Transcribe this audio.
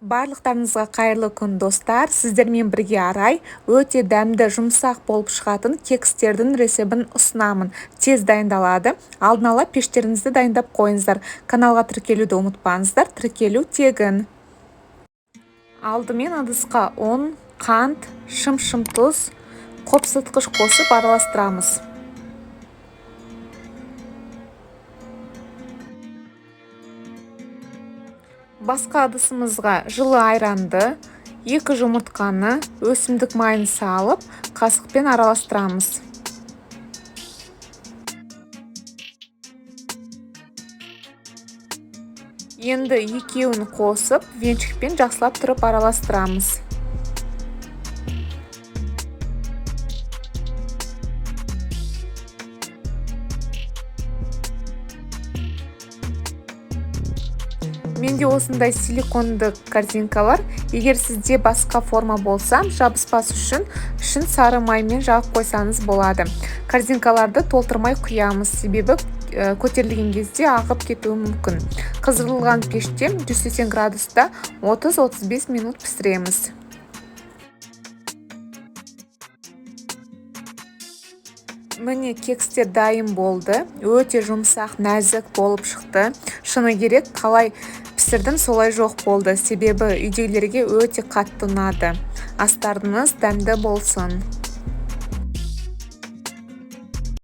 Барлықтарыңызға қайырлы күн, достар! Сіздермен бірге Арай. Өте дәмді, жұмсақ болып шығатын кекстердің рецебін ұсынамын. Тез дайындалады. Алдын ала пештеріңізді дайындап қойыңыздар. Каналға тіркелуді ұмытпаңыздар, тіркелу тегін. Алдымен ыдысқа ұн, қант, шым-шым тұз, қопсытқыш қосып араластырамыз. Басқа ыдысымызға жылы айранды, 2 жұмыртқаны, өсімдік майын салып, қасықпен араластырамыз. Енді екеуін қосып, венчикпен жақсылап тұрып араластырамыз. Менде осындай силиконды корзинкалар. Егер сізде басқа форма болса, жабыспас үшін ішін сары маймен жағып қойсаңыз болады. Корзинкаларды толтырмай құямыз, себебі көтерілген кезде ағып кетуі мүмкін. Қыздырылған пеште 180 градуста 30-35 минут пісіреміз. Міне, кекстер дайын болды. Өте жұмсақ, нәзік болып шықты. Шыны керек, қалай пісірдім, солай жоқ болды. Себебі үйдегілерге өте қатты ұнады. Астарыңыз дәмді болсын.